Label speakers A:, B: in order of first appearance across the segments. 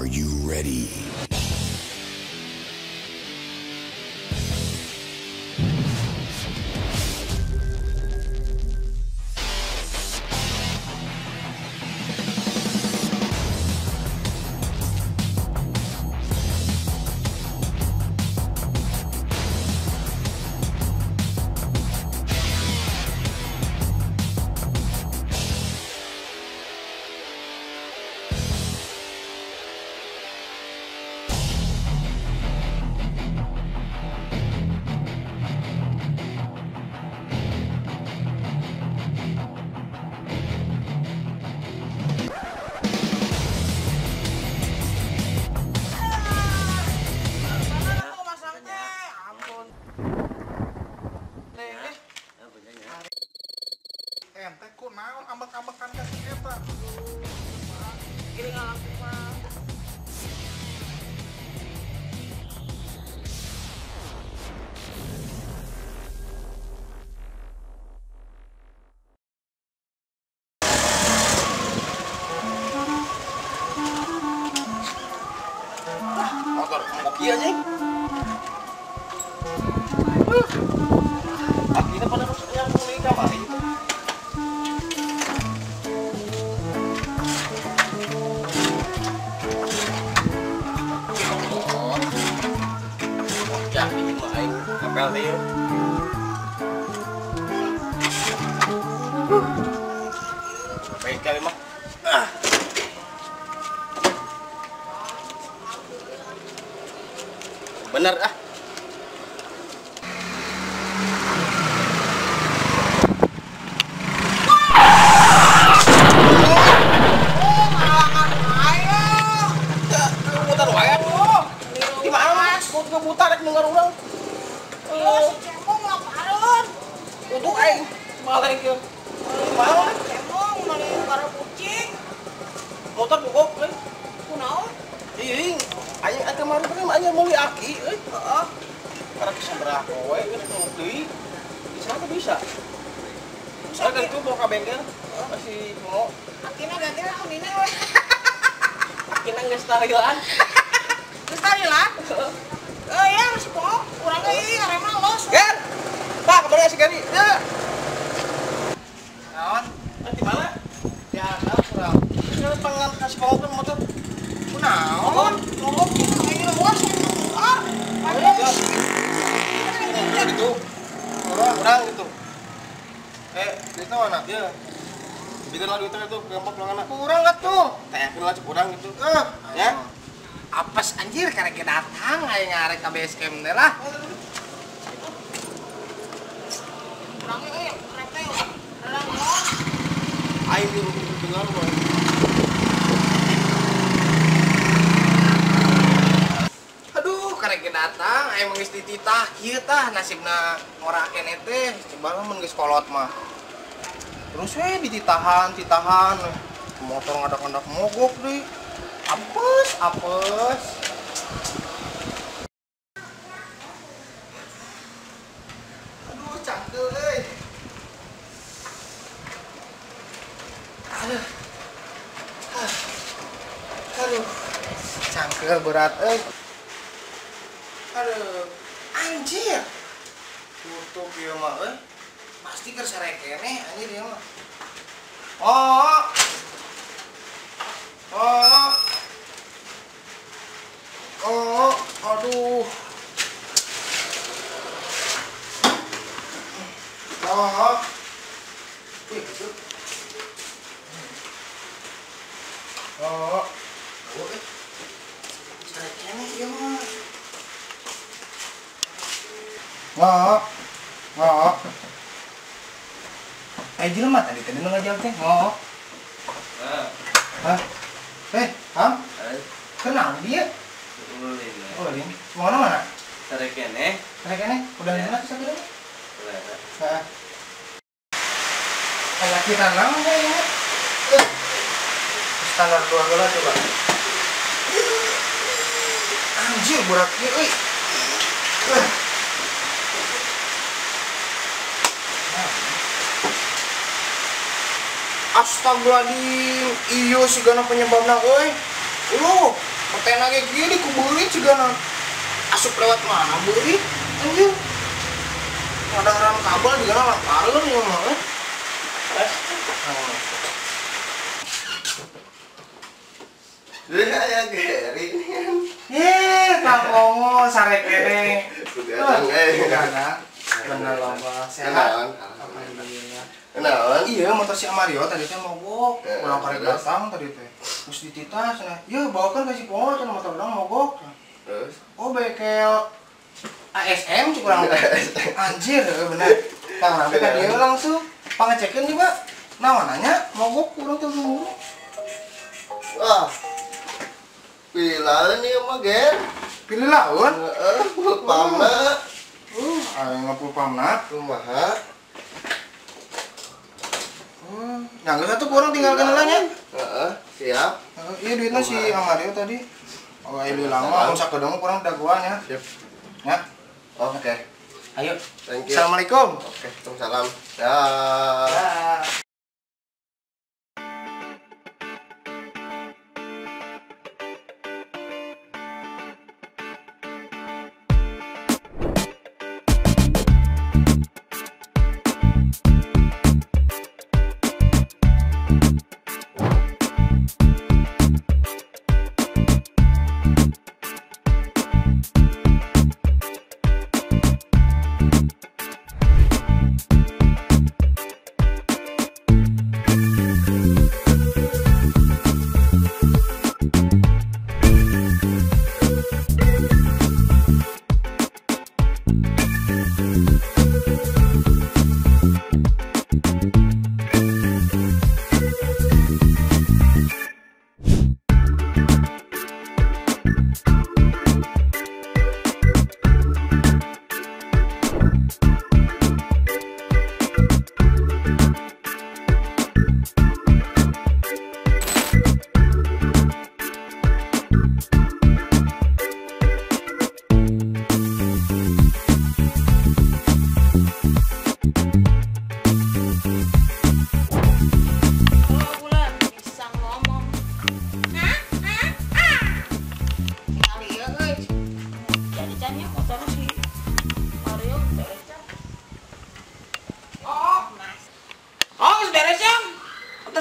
A: Are you ready?
B: Ente kunaon ambek-ambekan ka si eta.
C: Gini ngalamin mah.
D: Motor kopi anjing. Akhirnya pada maksudnya mulai kamari itu. Ya, bikin mah aing ngapel teh yeuh. Bengkel mah. Bener ah. Ngebuta rek dengar urang.
C: Oh, si Cemong lapareun.
D: Untuk aing maleng ieu. Kumaha?
C: Cemong meuli para kucing.
D: Motor bogok euy.
C: Kunaon?
D: Ieu aing kemarin teh mah aya meuli aki euy.
C: Heeh.
D: Karek sabaraha we geus nu deui. Bisa teh bisa. Saya kan itu bawa ka bengkel masih mau.
C: Akina ganti lah unina we.
D: Akina geus tarilan.
C: Geus tarilan? Heeh. Oh ya, masih po, kurangnya iya, remah los.
D: Ger, Pak, kemana si Gary? Ya.
B: Naon?
D: Di mana?
B: Di handap kurang.
D: Terus pangan kasih pangok kan motor.
B: Kunaon?
C: Mogok ayo los ah.
D: Ayo gitu. Kurang gitu.
B: Duitnya mana?
D: Iya. Bikin lah duitnya itu gampang pulangan.
B: Kurang atuh.
D: Teh, lah kurang gitu. Ya.
B: Apes anjir karek datang aing ngarek ka base camp teh lah.
C: Kurangnya euy, rek teh. Rek.
D: Aing dengar mah.
B: Aduh, karek datang aing geus dititah kieu tah nasibna ngora keneh teh, coba lah mun geus kolot mah. Terus we dititahan, titahan. Motor ngadak-ngadak mogok deui. Apes, apes. Aduh, cangkel euy. Aduh. Aduh. Cangkel berat euy. Aduh, anjir. Tutup ieu mah euy. Pasti keur sare keneh anjir ieu mah. Oh. Oh. Oh, aduh. Oh. Wih, itu. Oh. Oh, Sarekene ieu mah. Oh. Oh. Jelema tadi teh nu ngajawab teh. Oh. Hah? Ham? Kenal dia? Ulin. Mau mana?
D: Sarekene.
B: Sarekene? Udah mana sarekene? Udah. Heeh. Kayak kita naon ya? Standar 2 heula coba. Anjir berat ieu euy. Astagfirullahaladzim, iyo sigana penyebabna euy. Uluh, Antena ge gini ku beurit cigana. Asup lewat mana beurit? Anjir. Ngadaharan kabel juga lampareun ieu mah.
A: Deui aya Geri.
B: Kang Ongo sare kene.
A: Begadang euy.
B: Begadang. Bener loba. Sehat. Alhamdulillah.
A: Kenaon?
B: Iya, motor si Amario tadi teh mogok. Urang karek datang tadi teh. Geus dititah cenah. Ieu bawakeun ka si Pongo cenah motor urang mogok.
A: Terus?
B: Oh, bengkel ASM cuk urang teh. Anjir, bener. Tah urang teh ka dieu langsung pangecekeun juga. Naon nanya mogok urang teh buru.
A: Wah. Pilaeun ieu mah, Ger.
B: Pilih laun?
A: Heeh, pulpamna.
B: Aing mah pulpamna.
A: Kumaha?
B: Nah, geus atuh kurang tinggalkeun heula nya.
A: Heeh, siap.
B: Heeh, ieu duitna si Amario tadi. Oh, ieu lama mun sakedeung kurang dagoan ya.
A: Siap.
B: Ya.
A: Oke.
B: Ayo.
A: Thank you.
B: Assalamualaikum.
A: Oke, waalaikumsalam. Dah.
B: Dah.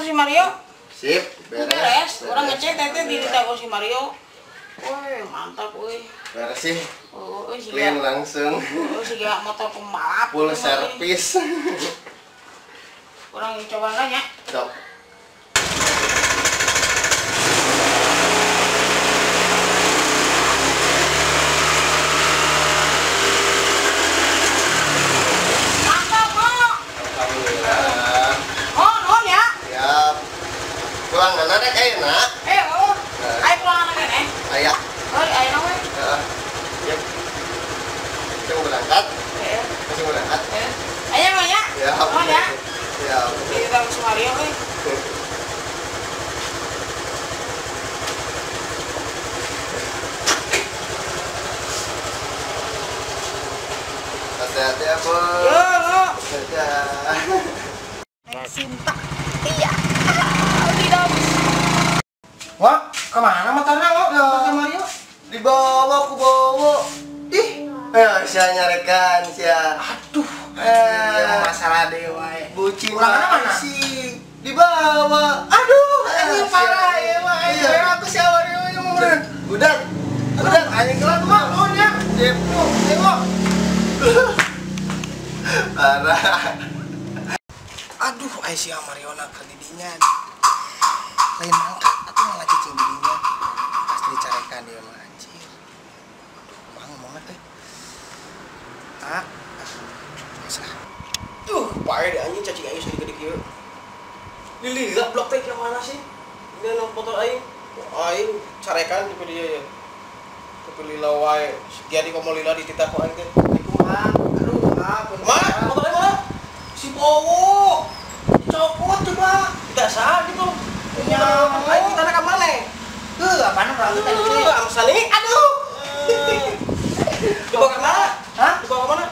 C: Si Mario.
A: Sip, beres.
C: Beres. Orang ngecek teh di ditago si Mario. Woi, mantap euy.
A: Beres sih.
C: Oh, euy
A: clean langsung.
C: Oh, siga motor pembalap.
A: Full service.
C: Orang coba lah nya.
A: Sok.
C: Mantap, kok.
A: Alhamdulillah.
C: Oh, ya.
A: Siap. Pulang mana rek ayeuna?
C: Oh. Ayo pulang mana keneh?
A: Aya.
C: Oh, ayeuna we.
A: Heeh. Yep. Kita mau berangkat?
C: Heeh.
A: Masih mau berangkat?
C: Heeh. Ayo mah ya.
A: Siap.
C: Oh ya.
A: Siap.
C: Kita ke Mario euy.
A: Hati-hati ya, Bos.
C: Yo, yo.
A: Dadah.
C: Cinta. Iya. Tidak.
B: Wah, kemana motornya kok? Motor Mario?
A: Dibawa ku bawa.
B: Ih,
A: sia nyarekan sia.
B: Aduh, masalah dewa.
A: Bucin
B: mana
A: sih? Dibawa.
B: Aduh, ini parah ya, mah. Iya, aku si Mario yang mau.
A: Udah. Udah,
B: anjing kelar mah lu nya.
A: Sip.
B: Tengok.
A: Parah.
B: Aduh, ai si Mariona keur di dinya. Lain mangkat atuh malah cicing di dinya. Pas dicarekan dia mah anjir. Aduh, kumaha ngomongna teh. Ah, geus lah.
D: Tuh, pae di anjing cacing aing sagede kieu. Lili blok teh ka mana sih? Ini anu motor aing. Aing carekan di dia ya. Tapi lila wae. Jadi komo lila dititah ku aing teh.
B: Kumaha? Aduh, ah,
D: kumaha? Motor aing mana? Si Bowo. Dicopot coba. Tidak sah gitu.
B: Ya,
D: aing kita ka mana?
B: Heuh, apaan urang teh tadi?
D: Amsani.
B: Aduh.
D: Dibawa ke mana?
B: Hah?
D: Dibawa ke mana?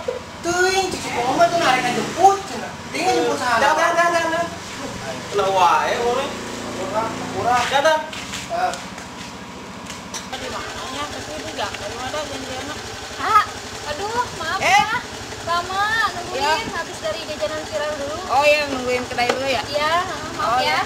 B: Teuing, si Bowo mah teu narek jemput cenah. Teuing jemput saha?
D: Dah, dah, dah, dah. Lah wae ngomong.
B: Kurang, kurang.
D: Dah, dah.
C: Aduh, di mana ya? Tapi itu enggak dari mana janjianna.
E: Ah, aduh, maaf ya. Lama nungguin ya. Habis dari jajanan viral dulu.
C: Oh iya, nungguin kedai dulu ya?
E: Iya, maaf oh, ya.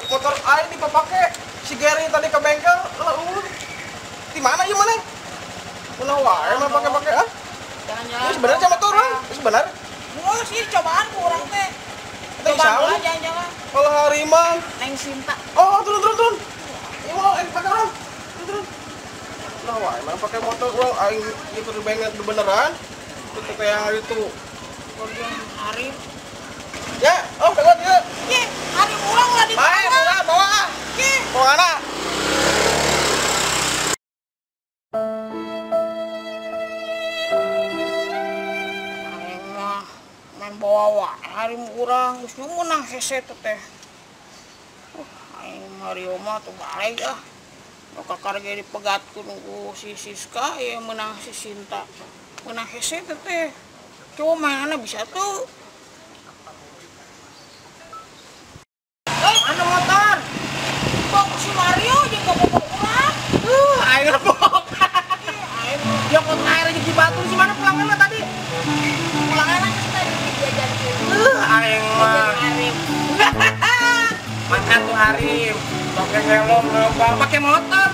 D: Motor aing dipapake si Gary tadi ke bengkel lalu di mana ieu maneh? Ulah wae mah pake-pake ah.
C: Jalan-jalan.
D: Ini sebenarnya sama turun, ini sebenarnya.
C: Gua sih cobaan ku urang teh.
D: Cobaan
C: jalan-jalan.
D: Kalau hari mah
C: Neng Sinta.
D: Oh, turun turun turun. Ieu mau pakai urang. Turun turun. Ulah wae mah pakai motor urang aing itu di bengkel beneran. Itu kayak itu.
C: Bagian Arif.
D: Ya, oh lewat ieu.
C: Ye, hari urang lah di
D: bae, bawa, bawa ah. Bawa mana?
C: Aing mah main bawa wae hari urang geus meunang hese teh. Aing Mario mah tuh balik ah. Nu kakar ge dipegatkeun ku si Siska ya meunang si Sinta. Meunang hese teh. Coba mainanna bisa tuh.
B: Mana motor?
C: Bang si Mario jeung bawa urang.
B: Aing rebok. Aing jokot air jeung batur si mana pulanganna tadi?
E: Pulanganna geus tadi dijajankeun.
B: Aing mah.
C: Arif.
B: Makan tuh Arif. Pakai helm, pakai motor.